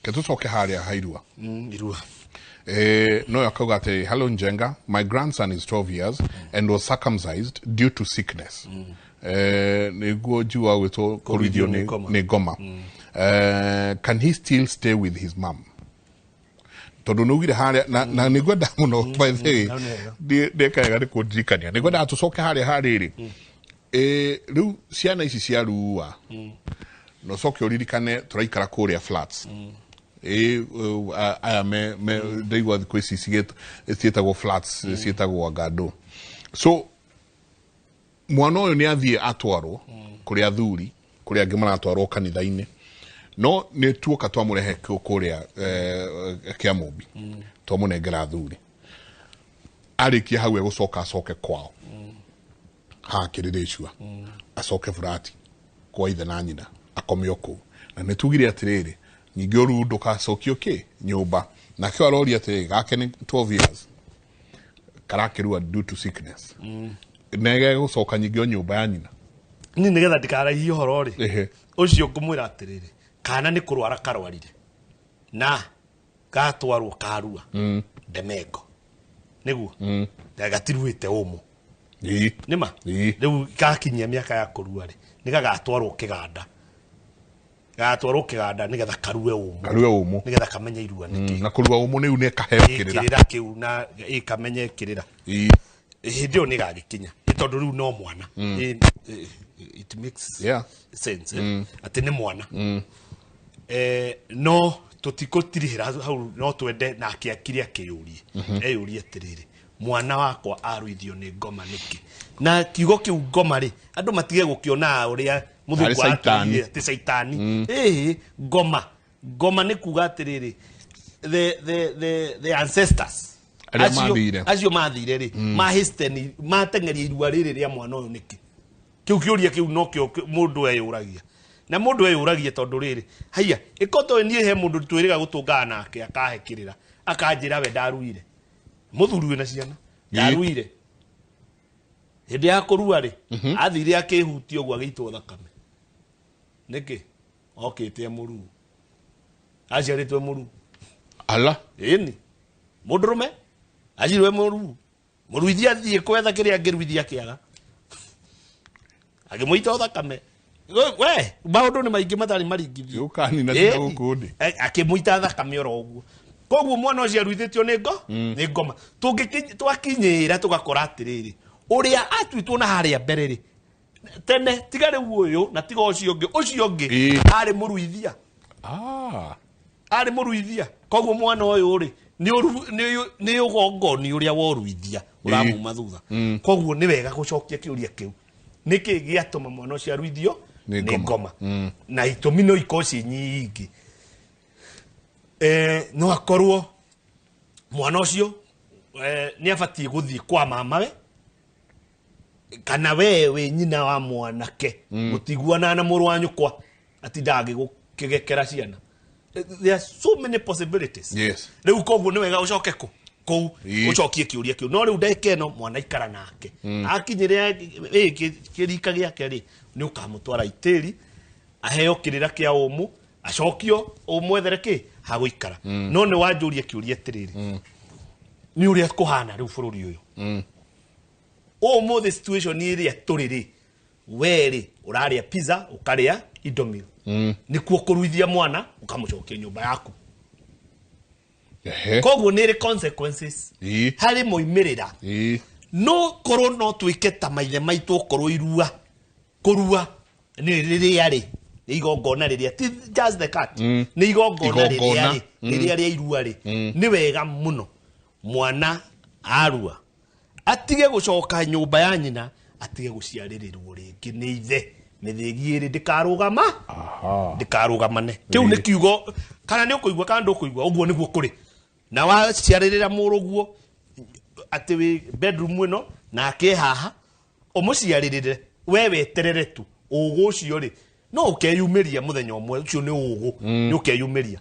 Ke tũcoke harĩa hairua. Irua. No akauga atĩ, "Hello Njenga, my grandson is 12 years and was circumcised due to sickness." Nĩguo njua gwĩtwo kũruithio nĩ nĩ ngoma. Nĩ ngoma. Can he still stay with his mom? Tondũ nĩ ugire harĩa na nĩ ngwenda mũno, by the way, Hau nĩ hega. ndĩkaega nĩ kũndirikania, nĩ ngwendaga tũcoke harĩa harĩrĩ. Rĩu ciana ici cia rua na ũcoke ũririkane tũraikara kũrĩa flats. Aya me ndaigua thikũ ici ciĩtagwo flats, ciĩtagwo ngandũ. So mwana ũyũ nĩ athiĩ atwarwo kũrĩ athuri, kũrĩ angĩ maratwarwo kanitha-inĩ, no nĩ tuoka twamũrehe kũrĩa Kĩamũmbi, twamũnengera athuri. Arĩkia hau egũcoka acoke kwao haha Kĩrĩrĩcua, acoke burati kwa ithe na nyina, akome o kũu. Na nĩ tugire atĩrĩrĩ, ningĩ ũru ndũgacokio kĩ nyũmba. Nakĩo aroria atĩrĩrĩ, gake nĩ 12 years, karakĩrua due to sickness, na gegũcoka nyingĩ o nyũmba ya nyina? Ni nigetha ndikaraihie ũhoro rĩ, ũcio ngũmwĩra atĩrĩrĩ, kana nĩ kũrwara karwarire na gatwarwo karua ndemengo nĩguo na gatiruĩte ũmũ. Nĩma. Rĩu gakinyia mĩaka ya kũrua rĩ, nĩ gagatwarwo kĩganda, gagatwarwo kĩganda nĩgetha karue ũmũ. Karue ũmũ. Nĩgetha kamenye irua nĩkĩ. Na kũrua ũmũ nĩu nĩ kaheo kĩrĩra. Kĩrĩra kĩu na ĩkamenye kĩrĩra. Hĩndĩ ĩyo nĩ gagĩkinya, nĩ tondũ rĩu no mwana. It makes sense, eh? Atĩ nĩ mwana. No tũtikũtirihĩra hau, no twende nake akire akĩyũrie, eyũrie atĩrĩrĩ, mwana wakwa aruithio nĩ ngoma nĩkĩ? Na kiugo kĩu ngoma rĩ, andũ matige gũkĩona ũrĩa mũthũngũ Arĩ caitani. atwĩrire atĩ caitani. Ĩhĩ, ngoma, ngoma nĩ kuga atĩrĩrĩ, the ancestors Arĩa acio mathire. Acio mathire rĩ, mahĩsteni mateng'eria irua rĩrĩ rĩa mwana ũyũ nĩkĩ? Kĩu kĩũria kĩu nokĩo mũndũ eyũragia, na mũndũ eyũragia tondũ rĩrĩ, haiya, ĩkoto niĩ he mũndũ twĩrĩga gũtũngana nake akahe kĩrĩra, akanjĩra we ndaruire, mũthuri wĩna ciana, ndaruire. Hĩndĩ ya kũrua rĩ, athire akĩhutia ũguo, agĩitwo thakame. Nĩkĩ? Okĩte e mũruu, aciarĩtwo e mũruu. Ala. Ĩni mũndũrũme acirwe mũruu, mũruithia athiĩ kwetha kĩrĩa angĩruithia, kĩaga, akĩmũita thakame. We maũndũ nĩ maingĩ matarĩ maringithio. Ũkanina tiga gũkũ ndĩ. Akĩmũita thakame oro ũguo. Koguo mwana ũcio aruithĩtio nĩ ngo nĩ ngoma. Tũngĩtwakinyĩra tũgakora atĩrĩrĩ, ũrĩa atuĩtwo na harĩa mbere rĩ tene, tiga rĩu ũyũ na tiga ũcio ũngĩ, ũcio ũngĩ arĩ mũruithia. Arĩ mũruithia. Koguo mwana ũyũ rĩ, nĩ ũgongoni ũrĩa woruithia ũramuma thutha. Koguo nĩ wega gũcokia kĩũria kĩu, nĩkĩ gĩatũma mwana ũcio aruithio nĩ nĩ ngoma? Ngoma. Na itũmi no ikorwo ciĩ nyingĩ. No akorwo mwana ũcio nĩ abatiĩ gũthiĩ kwa mamawe, kana we wĩ nyina wa mwanake mũtiguanaga na mũrũ wa nyũkwa, atindaga agĩgũkĩgekera ciana. There are so many possibilities. Rĩu koguo nĩ wega ũcoke kũ kũu, ũcokie kĩũria kĩu. No rĩu ndagĩka ĩno mwana ikara nake, akinyĩre kĩrika gĩake rĩ, nĩ ũkamũtwara itĩri, aheo kĩrĩra kĩa ũmũ, acokio ũmwethere kĩ hagũikara. No nĩ wanjũria kĩũria atĩrĩrĩ, nĩ ũrĩa kũhana rĩu bũrũri ũyũ ũmũthĩ, situation ĩrĩa tũrĩ rĩ, we rĩ ũrarĩa pizza, ũkarĩa indomie, nĩkuo kũruithia mwana ũkamũcokia nyũmba yaku? Koguo nĩ ĩrĩ consequences, harĩ moimĩrĩra. No korwo no twĩke ta maithe maitũ, okorwo irua, kũrua nĩ rĩrĩa rĩ, nĩ igongona rĩrĩa ti just the cut, nĩ igongona rĩrĩa Igongona. rĩ, rĩrĩa rĩa irua rĩ, nĩ wega mũno mwana arua atige gũcoka nyũmba ya nyina, atige gũciarĩrĩrwo rĩngĩ nĩ ithe. Mĩthĩgi ĩrĩ ndĩkarũgama, ndĩkarũgamane. Kĩu nĩ kiugo, kana nĩ ũkũigua kana ndũkũigua, ũguo nĩguo kũrĩ. Na waciarĩrĩra mũrũguo atĩ wĩ bedroom ĩno nake haha, ũmũciarĩrĩre, we weterere tu ũgũ ũcio rĩ, no ũkeyumĩria mũthenya ũmwe. Ũcio nĩ ũgũ, nĩ ũkeyumĩria.